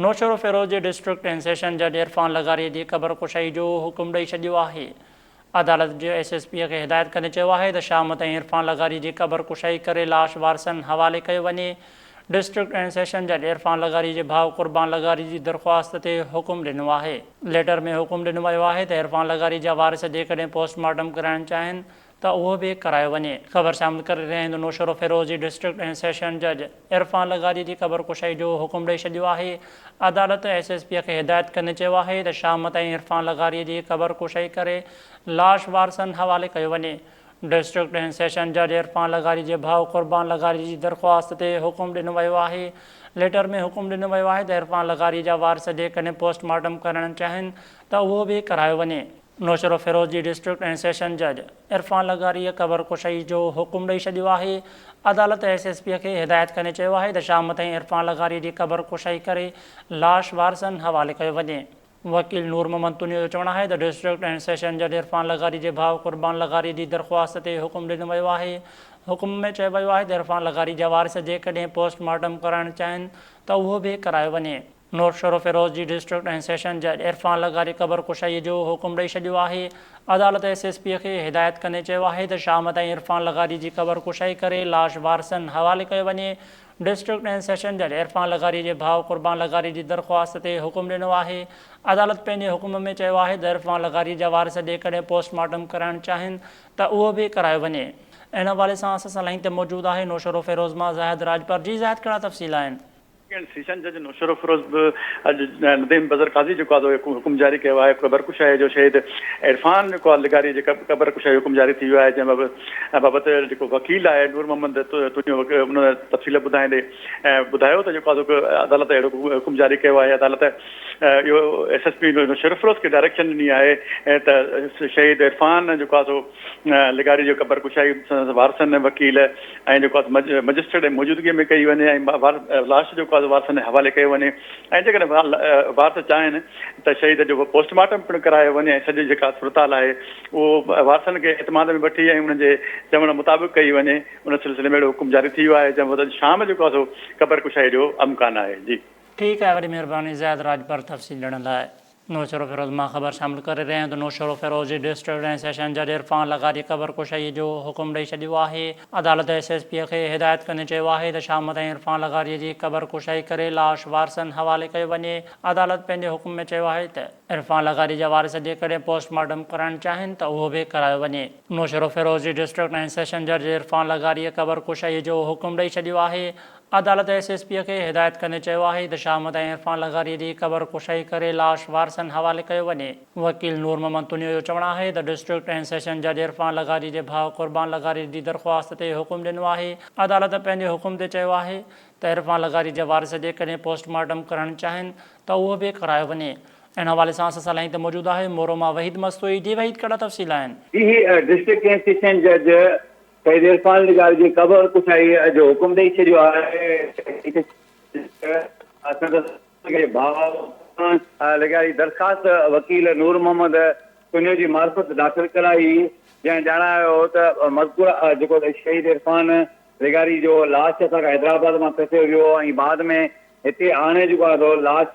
نوشهروفيروز جي district and session جج عرفان لغاري جي قبر ڪشائي جو حڪم ڏئي ڇڏيو آهي. عدالت جي ايس ايس پي کي هدايت ڪندي چيو آهي ته شام تائين عرفان لغاري جي قبر ڪشائي ڪري لاش وارثن حوالي ڪيو وڃي. ڊسٽرڪٽ اينڊ سيشن جج عرفان لغاري جي ڀاء قربان لغاري جي درخواست تي حڪم ڏنو آهي. ليٽر ۾ حڪم ڏنو ويو آهي ته عرفان لغاري جا وارث جيڪڏهن پوسٽ مارٽم ڪرائڻ چاهين ته اهو به ڪرايو وڃي. خبر شامل ڪري رهيا آهيون ته نوشهروفيروز جي ڊسٽرڪٽ اينڊ سيشن جج عرفان لغاري جي قبر ڪشائي جو حڪم ڏئي ڇڏيو آهي. عدالت ايس ايس پي کي هدايت ڪندي چيو آهي ته شام تائين عرفان لغاري جي قبر ڪشائي ڪري لاش وارثن حوالي ڪيو وڃي. ڊسٽرڪٽ اينڊ سيشن جج عرفان لغاري جي ڀاء قربان لغاري جي درخواست تي حڪم ڏنو ويو آهي. ليٽر ۾ حڪم ڏنو ويو آهي ته عرفان لغاري جا وارث جيڪڏهن پوسٽ مارٽم ڪرائڻ چاهين ته اهو به ڪرايو وڃي. نوشهروفيروز جي ڊسٽرڪٽ اينڊ سيشن جج عرفان لغاريء قبر ڪشائي جو حڪم ڏئي ڇڏيو آهي. عدالت ايس ايس پي کي هدايت ڪندي چيو آهي ته شام تائين عرفان لغاري جي قبر ڪشائي ڪري لاش وارثن حوالي ڪيو وڃي. وڪيل نور محمد تنيو جو چوڻ آهي ته ڊسٽرڪٽ اينڊ سيشن جج عرفان لغاري جي ڀاء قربان لغاري جي درخواست تي حڪم ڏنو ويو آهي. حڪم ۾ چيو ويو آهي ته عرفان لغاري جا وارث جيڪڏهن پوسٽ مارٽم ڪرائڻ چاهين ته اهو به ڪرايو وڃي. نوشهروفيروز جي ڊسٽرڪٽ ۽ سيشن جج عرفان لغاري قبر ڪشائي جو حڪم ڏئي ڇڏيو آهي. عدالت ايس ايس پي کي هدايت ڪندي چيو آهي ته شام تائين عرفان لغاري جي قبر ڪشائي ڪري لاش وارثن حوالي ڪيو وڃي. ڊسٽرڪٽ ۽ سيشن جج عرفان لغاري جي ڀاء قربان لغاري جي درخواست تي حڪم ڏنو آهي. عدالت پنهنجي حڪم ۾ چيو آهي ته عرفان لغاري جا وارث جيڪڏهن پوسٽ مارٽم ڪرائڻ چاهين ته اهو به ڪرايو وڃي. ان حوالي سان اسان سان لائين تي موجود آهي نوشهروفيروز مان زاهد راڄپر جي زاهد ڪهڙا تفصيل آهن؟ اينڊ سيشن جج نوشهروفيروز به اڄ نديم بظر قاضي جيڪو آهي سو حڪم جاري ڪيو آهي قبر ڪشائي جو شهيد عرفان جيڪو آهي لغاري جي قبر ڪشائي حڪم جاري ٿي ويو آهي جنهن بابت جيڪو وڪيل آهي نور محمد تنيو ان تفصيل ٻڌائيندي ٻڌايو ته جيڪو آهي سو عدالت اهڙو حڪم جاري ڪيو آهي عدالت اهو ايس ايس پي نوشهروفيروز کي ڊائريڪشن ڏني آهي ته شهيد عرفان جيڪو آهي سو لغاري جو قبر ڪشائي سندس وارثن، وڪيل ۽ جيڪو آهي مئجسٽريٽ جي موجودگي ۾ ڪئي وڃي ۽ لاش جيڪو آهي وارثن جي حوالي ڪيو وڃي ۽ جيڪڏهن وارث چاهين ته شهيد جو پوسٽ مارٽم پڻ ڪرايو وڃي ۽ سڄي جيڪا صورتحال آهي اهو وارثن کي اعتماد ۾ وٺي ۽ انهن جي چوڻ مطابق ڪئي وڃي ان سلسلي ۾ اهڙو حڪم جاري ٿي ويو آهي جنهن وقت شام جيڪو آهي سو قبر ڪشائي جو امڪان آهي جي. ٺيڪ آهي وڏي مهرباني زاهد راڄپر تفصيل ڏيڻ لاء. نوشهروفيروز مان خبر شامل ڪري رهيا آهيون ته نوشهروفيروز جي ڊسٽرڪٽ ۽ سيشن جج عرفان لغاري قبر ڪشائي جو حڪم ڏئي ڇڏيو آهي. عدالت ايس ايس پي کي هدايت ڪندي چيو آهي ته شام تائين عرفان لغاري جي قبر ڪشائي ڪري لاش وارثن حوالي ڪيو وڃي. عدالت پنهنجي حڪم ۾ چيو آهي ته عرفان لغاري جا وارث جيڪڏهن پوسٽ مارٽم ڪرائڻ چاهين ته اهو به ڪرايو وڃي. نوشهروفيروز جي ڊسٽرڪٽ ۽ سيشن جج عرفان لغاري قبر ڪشائي جو حڪم ڏئي ڇڏيو آهي. عدالت ايس ايس پي کي هدايت ڪندي چيو آهي ته شام تائين عرفان لغاري جي قبر ڪشائي ڪري لاش وارثن حوالي ڪيو وڃي. وڪيل نور محمد تنيو جو چوڻ آهي ته ڊسٽرڪٽ اينڊ سيشن جج عرفان لغاري جي ڀاء قربان لغاري جي درخواست تي حڪم ڏنو آهي. عدالت پنهنجي حڪم تي چيو آهي ته عرفان لغاري جا وارث جيڪڏهن پوسٽ مارٽم ڪرائڻ چاهين ته اهو به ڪرايو وڃي. ان حوالي سان اسان سان لائين تي موجود آهي مورو مان وحيد مستوئي جي وحيد ڪهڙا تفصيل آهن؟ جي هي ڊسٽرڪٽ اينڊ سيشن جج سيد عرفان لغاري جي قبر ڪشائي جو حڪم ڏئي ڇڏيو آهي. سندس ڀاء لغاري درخواست وڪيل نور محمد تنيو جي معرفت داخل ڪرائي، جنهن ڄاڻايو ته مذڪوره جيڪو شهيد عرفان لغاري جو لاش اسان کان حيدرآباد مان کسيو ويو ۽ بعد ۾ هتي آڻي جيڪو آهي سو لاش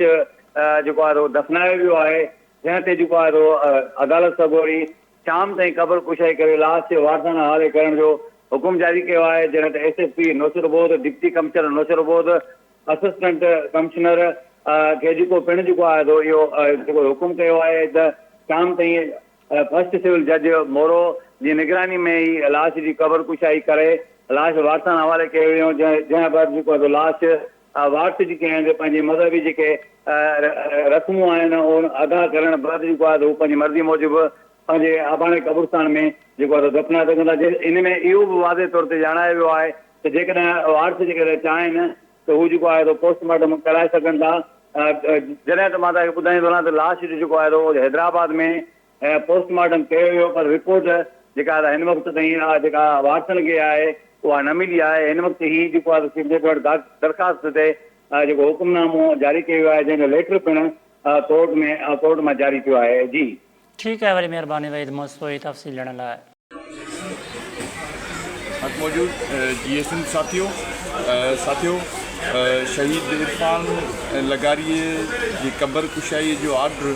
جيڪو آهي سو دفنايو ويو آهي، جنهن تي جيڪو آهي سو عدالت سڳوري شام تائين قبر ڪشائي ڪري لاش وارثن حوالي ڪرڻ جو حڪم جاري ڪيو آهي، جڏهن ته S S P Naushahro Feroze, deputy commissioner Naushahro Feroze, assistant commissioner کي جيڪو پڻ جيڪو آهي سو اهو جيڪو حڪم ڪيو آهي ته شام تائين فرسٽ سول جج مورو جي نگراني ۾ ئي لاش جي قبر ڪشائي ڪري لاش وارثن حوالي ڪيو ويو جنهن بعد جيڪو آهي سو لاش وارث جيڪي آهن سي پنهنجي مذهبي جيڪي رسمون آهن اهي ادا ڪرڻ بعد جيڪو آهي هو پنهنجي مرضي موجب پنهنجي اباڻي قبرستان ۾ جيڪو آهي دفنائي سگهن ٿا ان ۾ اهو به واضح طور تي ڄاڻايو ويو آهي ته جيڪڏهن وارث جيڪڏهن چاهين ته هو جيڪو آهي پوسٽ مارٽم ڪرائي سگهن ٿا جڏهن ته مان توهان کي ٻڌائيندو هلان ته لاش جو جيڪو آهي حيدرآباد ۾ پوسٽ مارٽم ڪيو ويو پر رپورٽ جيڪا هن وقت تائين جيڪا وارثن کي آهي اها نه ملي آهي هن وقت هي جيڪو آهي سپريم ڪورٽ درخواست تي جيڪو حڪم نامو جاري ڪيو ويو آهي جنهن جو ليٽر پڻ ڪورٽ ۾ ڪورٽ مان جاري ٿيو آهي جي. ٺيڪ آهي وڏي مهرباني وحيد مستوئي تفصيل ڏيڻ لاء. حق موجود جيئي سنڌ ساٿيو ساٿيو. شهيد عرفان لغاريء جي قبر ڪشائيء جو آرڊر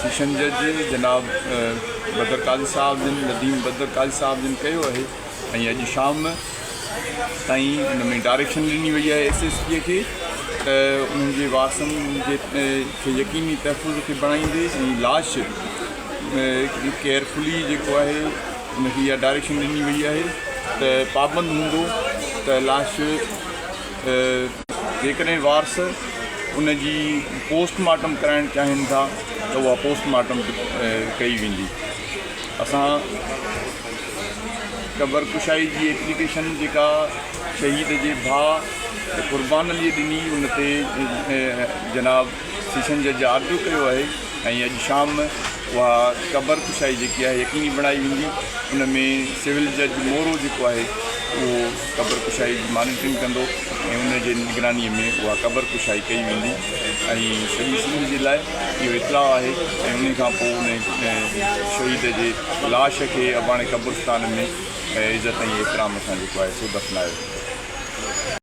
سيشن جج جناب بدر قاضي صاحب جن نديم بدر قاضي صاحب جن ڪيو آهي ۽ اڄ شام تائين ان ۾ ڊائريڪشن ڏني وئي آهي ايس ايس پي کي ته انهن جي وارثن جي کي يقيني تحفظ کي بڻائيندي ۽ لاش ڪيئرفلي جيڪو آهي ان کي اها ڊائريڪشن ڏني وئي آهي ته پابند هوندو ته لاش جيڪڏهن وارث ان جي پوسٽ مارٽم ڪرائڻ چاهين ٿا ته اها پوسٽ مارٽم به ڪئي ويندي. اسان قبر ڪشائي جي ايپليڪيشن جيڪا شهيد جي ڀاء قربان علي ڏني ان تي جناب سيشن جج آرڊر ڪيو آهي ۽ اڄ شام اها قبر ڪشائي جيڪي آهي يقيني بڻائي ويندي ان ۾ سول جج مورو جيڪو آهي اهو قبر ڪشائي جي مانيٽرنگ ڪندو ۽ ان جي نگراني ۾ اها قبر ڪشائي ڪئي ويندي ۽ سڄي سنڌ جي لاء اهو اطلاع آهي ۽ ان کان پوء ان شهيد جي لاش کي اباڻي قبرستان ۾ عزت ۽ احترام سان جيڪو آهي سو دفنايو ويندو.